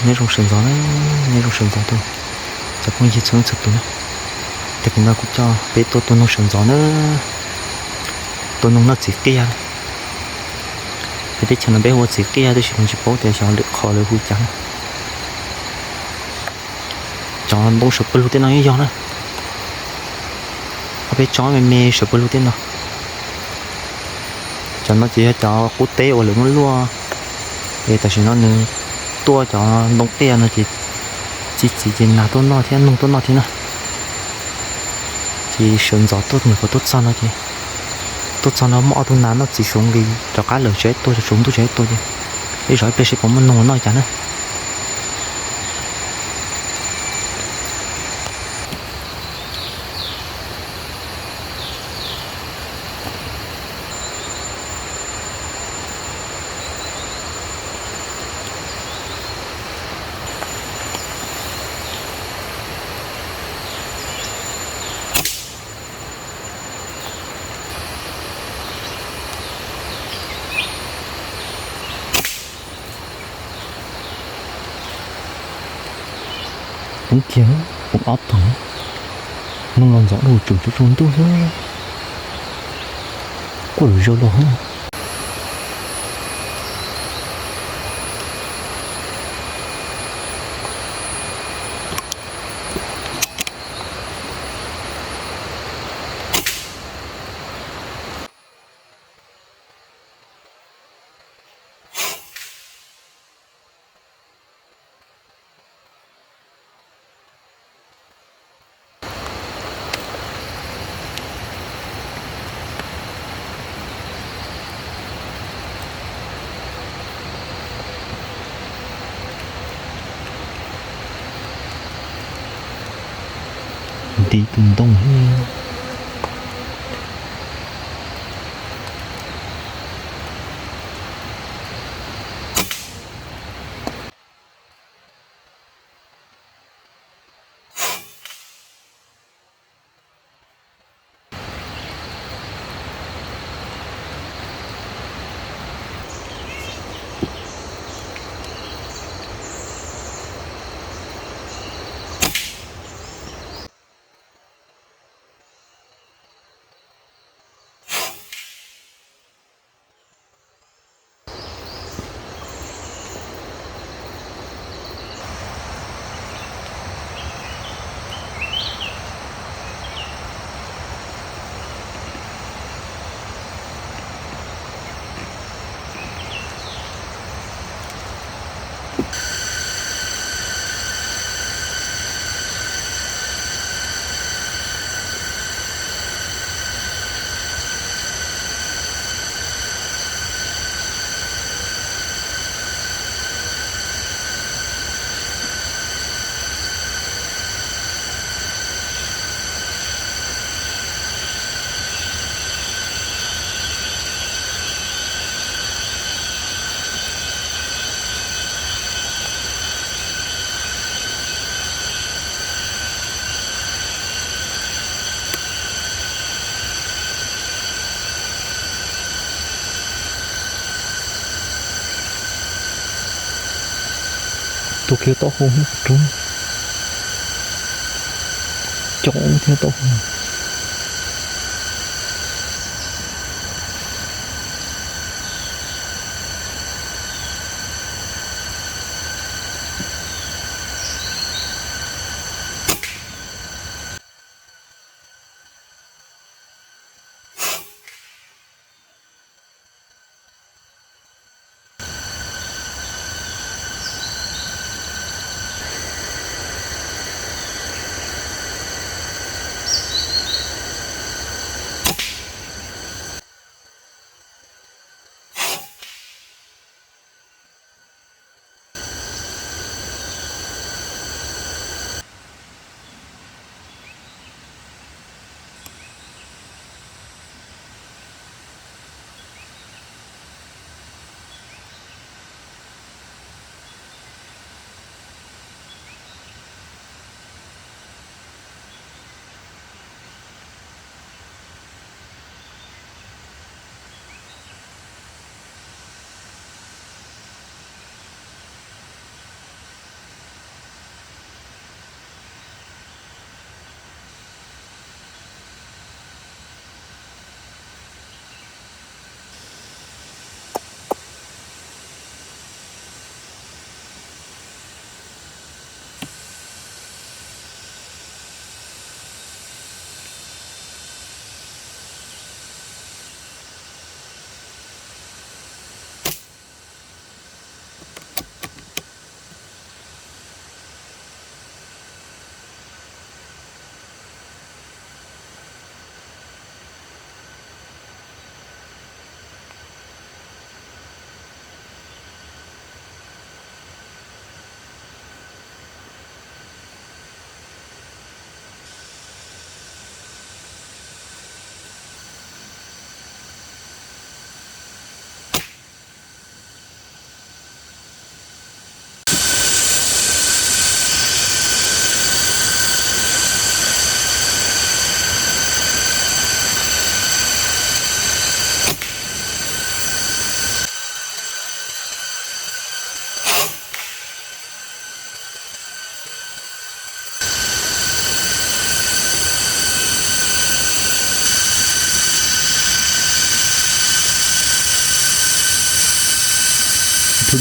Nyob zoo sawv ntxov na, nyob zoo sawv ntxov rau cov phooj ywg txhua leej txhua tus na. Tag kis no kuv coj peb tuaj tua noog sawv ntxov na, tua noog noj txiv qiaj. Peb teb chaws no peb hu ua txiv qiaj tab sis kuv tsis paub tias xyov lwm qhov lawv hu cas na. Cov ntoo sawv pawg lug tej no yeej yog na. Ob peb tsob me me sawv pawg lug tej no. Cov no ces yog cov qub teb uas lawv muab luaj, es tam sim no nws tuaj cov ntoo qiaj no ces txi txiv ces nas tuaj noj thiab noog tuaj noj thiab na. Ces sawv ntxov tuaj nim qhuav tuaj txog no ces, tuaj txog no muaj ob tug nas noj txiv xyov nqis rov qab lawm, tseem tuaj tsaus ntuj tseem tuaj ces, ib zov ib pliag seb puas muaj noog noj cas na. Poob kiag, poob ob tug. Noog los ntxov dua tsum tsaus ntuj xwb, quaj lus zoo los. Nti tus ntoo thiab. Tua kiag taub hau rau, coob thiab taub hau.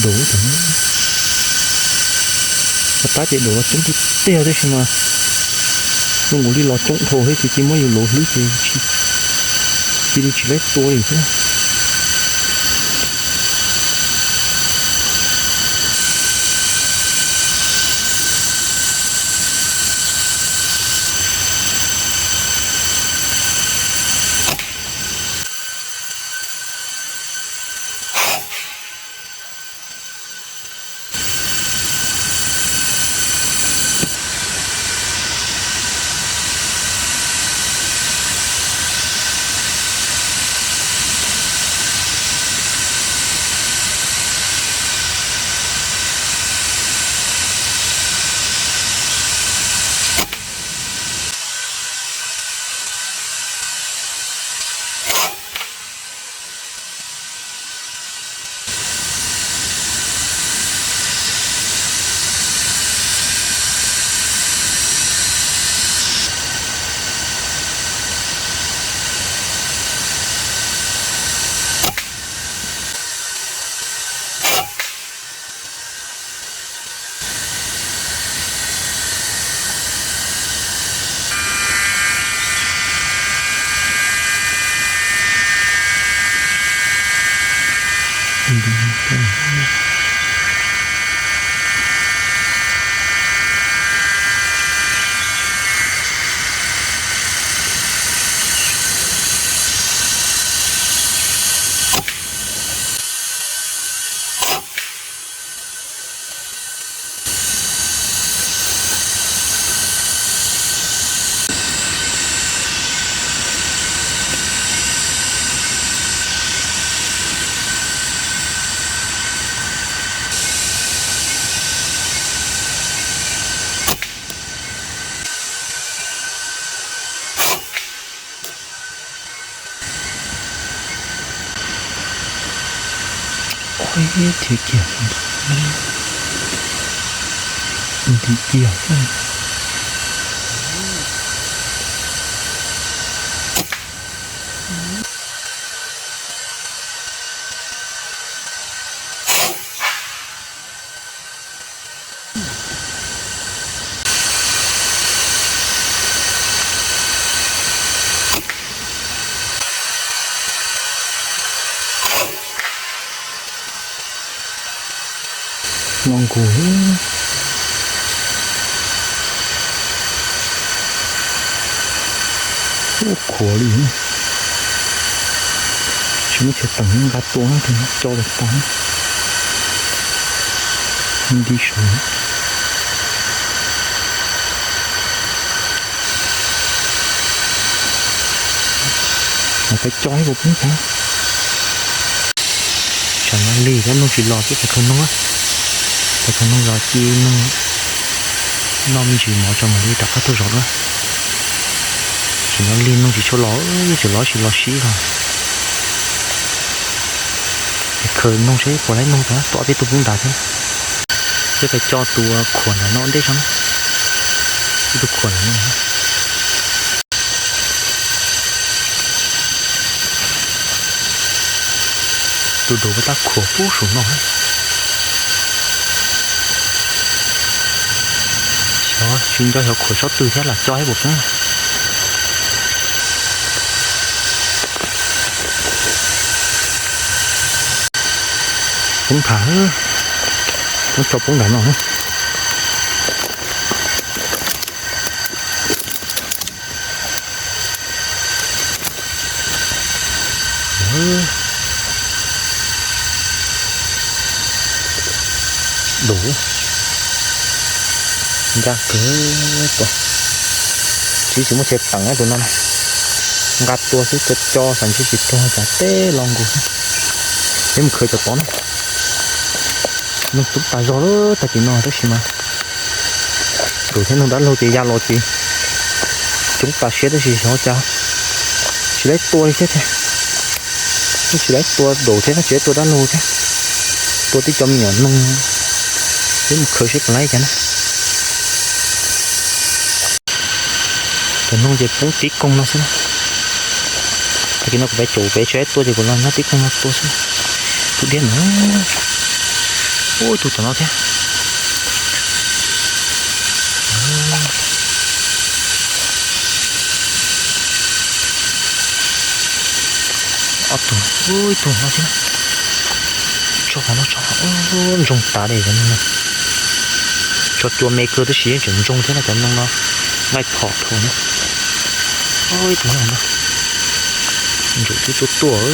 Daum, tab ces daum los coob tiag tiag tab sis mas zoo nkaus li los coob dhau thiab ces cia muab yus luv hlwb ces cia li tsis laib tua li thiab. Thiab kiag, nti kiag. Los nkaus, ua khuav li. Tsis muaj chaw teem, nqa tua no ces co tag. Nti saud. Peb co ib puas poob tag. Tsam no lig thiab noog tsis los ces peb khaws noog, peb khaws noog los cia noog noj me ntsis mov tso mam li rov qab tuaj zov dua. Tsam no lig noog tsis tshua los, tseem los tsis los sib los. Khaws noog seb puas laib noog tag, tua peb tug poob nrad thiab. Peb pais co tus khuam ntawm no ua ntej tso na. Ib tug khuam ntawm no. Tus daum tab khuam pub saum no. Xyov tsis nco xyov khuam tsob twg thiab lam co ib puas poob. Poob tham, muab co poob ntawm no. Dub ncaj kawg tuaj. Tsis, tsis muaj chaw teem tus no, nqa tua xwb, co co xav ntshe tsis tuag cas teb los nkaus. Peb mus khaws cov tod na. Noog coob tas zog lawm tag kis no tab sis mas daum thiab noog dab laug ces ya los ces coob tas siab tab sis xyov cas tsis laib tua li thiab tiag. Tsis laib tua daum thiab tsis laib tua dab laug thiab, tua tib co me nyuam noog. Peb mus khaws seb puas laib cas na. Cov noog ces poob tib koog no xwb na. Tag kis no kuv peb caum peb tsis laib tua ces kuv los nyob tib koog no tua xwb. Tus diab no, Ua ib tug tom no thiab. Ob tug, ua ib tug no thiab. Tso qhov no tso, ntsoog tas li cov noog no. Tso cua me kawg tab sis yeej tseem ntsoog thiab no cov noog no. Nqaij phom dhau na. Ua ib tug no. Ntsaum twb tuaj tuaj.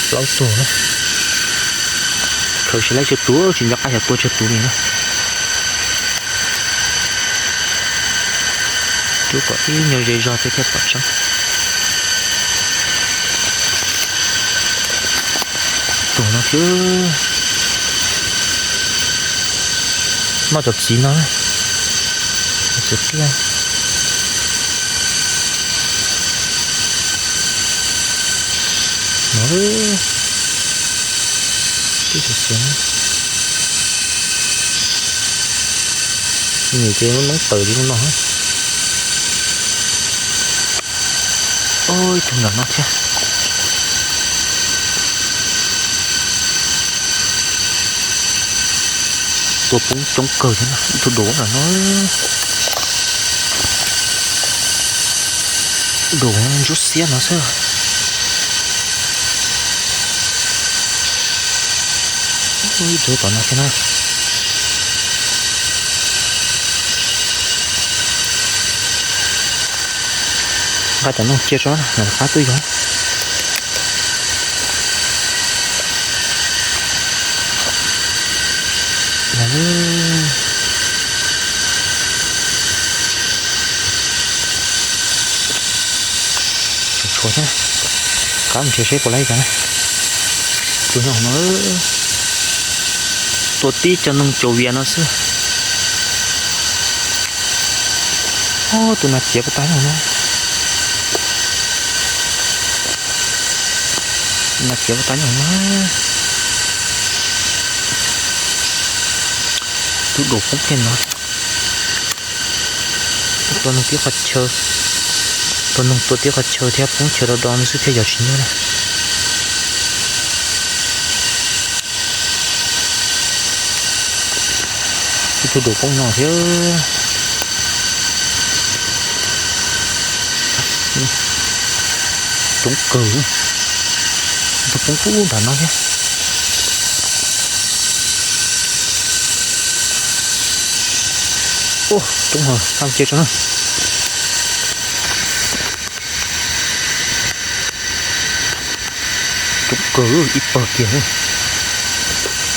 Plaub tug na. Khaws sib laib tsawg tus, tsis nco qab xyov tua tsawg tus li na. Rub kom ib nyuag ze zog thiaj pom tseeb. Tus no thiab. Noj cov txiv no, txiv tiaj. No, tib xiav xiav. Nws ces lub noob tawm li no. Ib tug nram no thiab. Tua poob coob kawg thiab, ib tug dum nram no. Dum ntsuab xiab no xwb. Ib tug tom no thiab na. Nqa cov noog cia tso, nqa qab tuaj yog. Tshuav thiab, qab mus nrhiav seb puas laib cas na. Tus no, tua tib co noog caum vias no xwb. Tus no ciav puas tag nyob no. Tus no ciav puas tag nyob no. Tus dum poob kiag no. Tua noog tib qhov chaw, tua noog tua tib qhov chaw thiab poob chaw do do no xwb thiaj yog tsis nyuaj na. Ib tug dum poob no thiab. Coob kawg, ib tug poob kub nram no thiab. Ua coob heev, qab cia tso na. Coob kawg ib pawg kiag.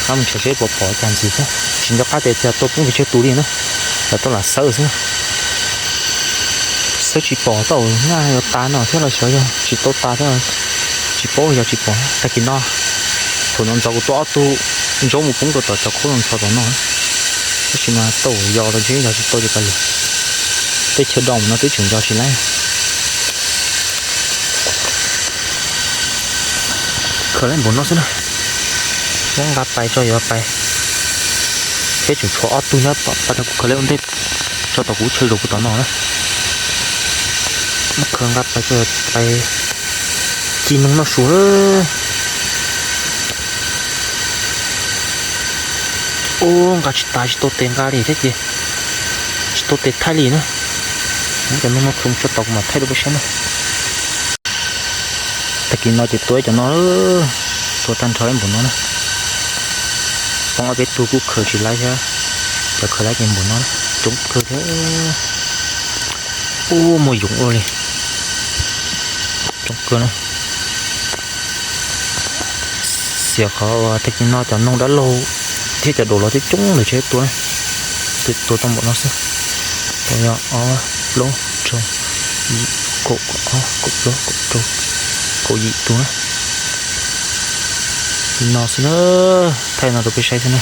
Qab mus nrhiav seb puas pom cas ntxiv thiab, tsis nco qab tias cas tua poob pes tsawg tus li na. Lawv tuaj lam xawb xwb. Xawb tsis pom tau nyaj yuav tas no thiab los xyov yog tsis tau tas thiab, tsis paub yog tsis pom. Tag kis no thaum no ntxov kuv tua ob tug ntsaub mus poob rau tom cov khaub ntxhov tom no, tab sis mas tau yos los ntshe yog tsis tau ces tas lawm. Tej chaw do no twb tseem yos tsis laib. Khaws laib npaum no xwb na. Muab nqa pais tso yuav pais. Thiab tseem tshuav ob tug nyob pab rau kuv khaws laib ua ntej tso tom kuv chaw zaum kuv tom no na. Muab khaws nqa pais tso yuav pais ci noog noj su. Ub, nqa tsis tas, tsis tau tes nqa li thiab ces tsis tau tes thaij li na. Muab cov noog no khaws mus tso tom kuv mam thaij rau peb saib na. Tag kis no ces tua cov no, tua tag nrho ib npaum no na. Poob ob peb tug kuj khaws tsis laib thiab, cov khaws laib ces npaum no na, coob kawg thiab. Ub, muaj yoov ua li, coob kawg na. Xiam qhov uas tag kis no cov noog dab laug thiab cov daus los thiab coob ntawd tsis tua na. Tua tau npaum no xwb. Tua yog ob plaub rau yim kaum, kaum ob, kaum plaub, kaum rau, kaum yim tus na. No xwb na, thaij no rau peb saib xwb na.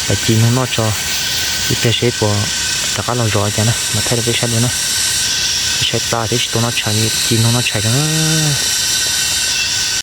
Pais ci noog noj tso, ib pliag seb puas rov qab los zov cas na, mam thaij rau peb saib dua na. Peb saib plab thiab tsis tau noj tshais, ci noog noj tshais tso na.